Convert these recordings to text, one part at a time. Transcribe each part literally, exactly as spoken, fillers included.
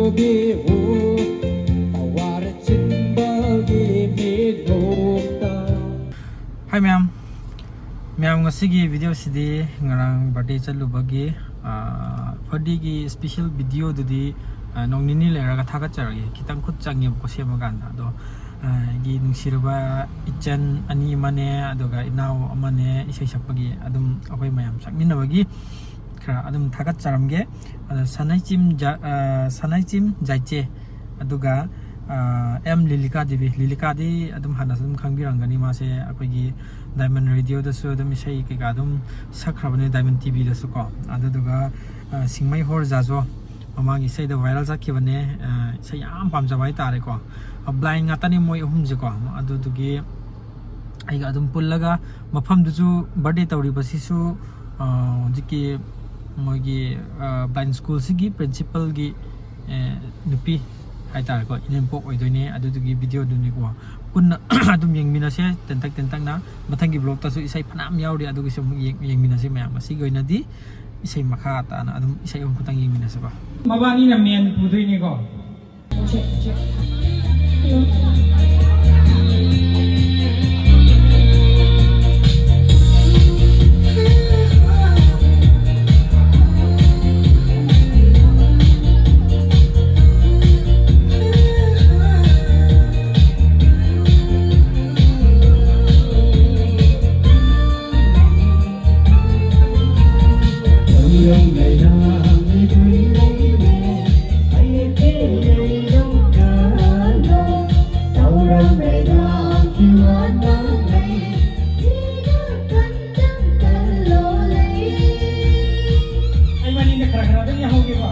ꯍꯥꯏ ꯃꯌꯥꯝ, ꯃꯌꯥꯝ ꯉꯁꯤꯒꯤ video ꯁꯤꯗꯤ ꯉꯔꯥꯡ birthday ꯆꯠꯂꯨꯕꯒꯤ, ꯑꯥ, birthday ꯒꯤ special video ꯗꯨꯗꯤ, ꯑꯥ, ꯅꯣꯡ ꯅꯤꯅꯤ ꯂꯩꯔꯒ ꯊꯥꯒꯠꯆꯔꯒꯦ꯫ ꯈꯤꯇꯪ ꯈꯨꯠ ꯆꯪꯉꯦꯕꯀꯣ ꯁꯦꯝꯕ ꯀꯥꯟꯗ꯫ ꯑꯗꯣ, ꯑꯥ, ꯑꯩꯒꯤ ꯅꯨꯡꯁꯤꯔꯕ ꯏꯆꯟ ꯑꯅꯤ ꯑꯃꯅꯦ, ꯑꯗꯨꯒ ꯏꯅꯥꯎ ꯑꯃꯅꯦ, ꯏꯁꯩ ꯁꯛꯄꯒꯤ ꯑꯗꯨꯝ ꯑꯩꯈꯣꯏ ꯃꯌꯥꯝ ꯁꯛꯃꯤꯟꯅꯕꯒꯤ ꯈꯔ ꯑꯗꯨꯝ ꯊꯥꯒꯠꯆꯔꯝꯒꯦ꯫ ꯑꯗꯣ ꯁꯅꯩꯆꯤꯝ ꯖ-, ꯑꯥ, ꯁꯅꯩꯆꯤꯝ ꯖꯥꯏꯆꯦ, ꯑꯗꯨꯒ, ꯑꯥ, ꯑꯦꯝ ꯂꯤꯂꯤꯀꯥ ꯗꯦꯕꯤ꯫ ꯂꯤꯂꯤꯀꯥꯗꯤ ꯑꯗꯨꯝ ꯍꯥꯟꯅꯁꯨ ꯑꯗꯨꯝ ꯈꯪꯕꯤꯔꯝꯒꯅꯤ, ꯃꯥꯁꯦ ꯑꯩꯈꯣꯏꯒꯤ Diamond Radio ꯗꯁꯨ ꯑꯗꯨꯝ ꯏꯁꯩ ꯀꯩꯀꯥ ꯑꯗꯨꯝ ꯁꯛꯈ꯭ꯔꯕꯅꯦ, Diamond T V ꯗꯁꯨ ꯀꯣ꯫ ꯑꯗꯨꯗꯨꯒ, ꯑꯥ, ꯁꯤꯡꯃꯩ ꯍꯣꯔ ꯖꯥꯖꯣ, ꯃꯃꯥꯡꯒꯤ ꯏꯁꯩꯗ viral ꯆꯠꯈꯤꯕꯅꯦ꯫ ꯑꯥ, ꯏꯁꯩ ꯌꯥꯝ ꯄꯥꯝꯖꯕ ꯍꯥꯏꯇꯥꯔꯦꯀꯣ꯫ ꯑꯥ, blind ꯉꯥꯛꯇꯅꯤ ꯃꯣꯏ ꯑꯍꯨꯝꯁꯦꯀꯣ꯫ ꯑꯗꯨꯗꯨꯒꯤ ꯑꯩꯒ ꯑꯗꯨꯝ ꯄꯨꯜꯂꯒ ꯃꯐꯝꯗꯨꯁꯨ birthday ꯇꯧꯔꯤꯕꯁꯤꯁꯨ, ꯑꯥ, ꯍꯧꯖꯤꯛꯀꯤ ꯃꯣꯏꯒꯤ, ꯑꯥ, blind school ꯁꯤꯒꯤ principal ꯒꯤ, ꯑꯦ, ꯅꯨꯄꯤ ꯍꯥꯏꯇꯥꯔꯦꯀꯣ, ꯏꯅꯦꯝꯄꯣꯛ ꯑꯣꯏꯗꯣꯏꯅꯦ꯫ ꯑꯗꯨꯗꯨꯒꯤ video ꯗꯨꯅꯤꯀꯣ꯫ ꯄꯨꯟꯅ ꯑꯗꯨꯝ ꯌꯦꯡꯃꯤꯟꯅꯁꯦ ꯇꯦꯟꯇꯛ ꯇꯦꯟꯇꯛꯅ꯫ ꯃꯊꯪꯒꯤ vlog ꯇꯁꯨ ꯏꯁꯩ ꯐꯅꯌꯥꯝ ꯌꯥꯎꯔꯤ, ꯑꯗꯨꯒꯤꯁꯨ ꯑꯃꯨꯛ ꯌꯦꯡ-, ꯌꯦꯡꯃꯤꯟꯅꯁꯦ ꯃꯌꯥꯝ꯫ ꯉꯁꯤꯒꯤ ꯑꯣꯏꯅꯗꯤ ꯏꯁꯩ ꯃꯈꯥ ꯇꯥꯅ ꯑꯗꯨꯝ ꯏꯁꯩ ꯑꯍꯨꯝ ꯈꯛꯇꯪ ꯌꯦꯡꯃꯤꯟꯅꯁꯦꯀꯣ꯫ ꯃꯕꯥꯅꯤꯅ main ꯄꯨꯗꯣꯏꯅꯤꯀꯣ꯫ ꯑꯩ ꯃꯅꯤꯡꯗ ꯈꯔ ꯈꯔ ꯑꯗꯨꯝ ꯌꯥꯍꯧꯒꯦꯀꯣ꯫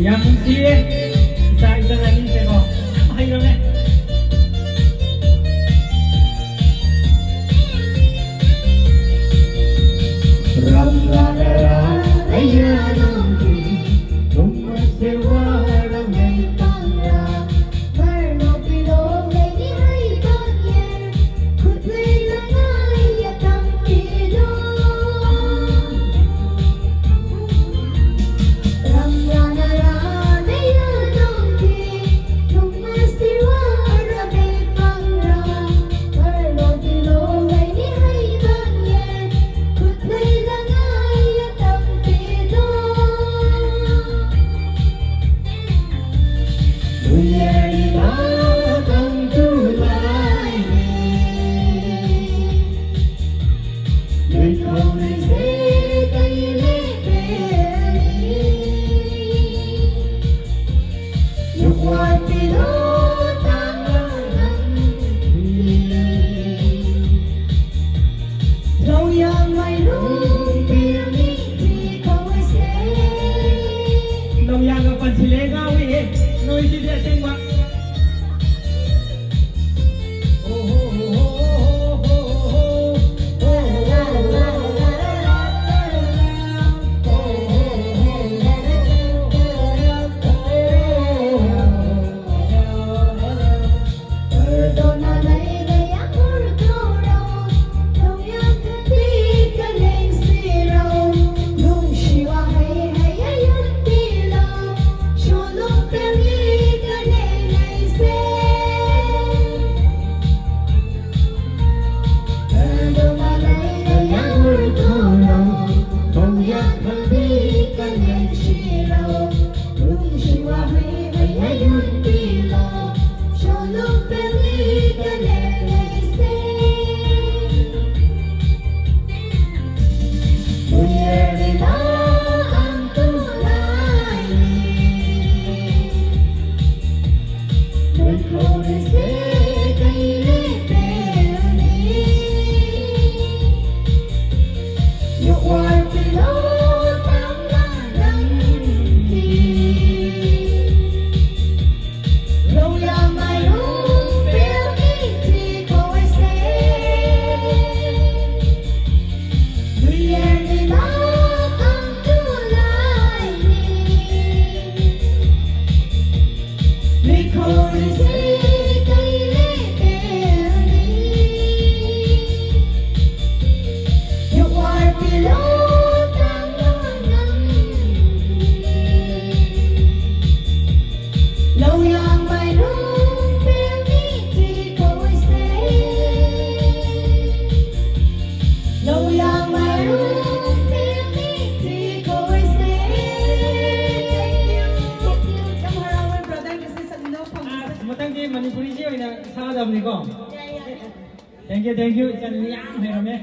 ꯌꯥꯝ ꯅꯨꯡꯁꯤꯌꯦ꯫ ꯏꯆꯥ ꯏꯆꯥ ꯂꯥꯏꯅꯤꯡꯁꯦꯀꯣ꯫ ꯌꯥꯝ ꯍꯩꯔꯝꯃꯦ꯫ ꯅꯤꯀꯣ꯫ Thank you, thank you꯫ ꯏꯆꯟ ꯌꯥꯝ ꯍꯩꯔꯝꯃꯦ꯫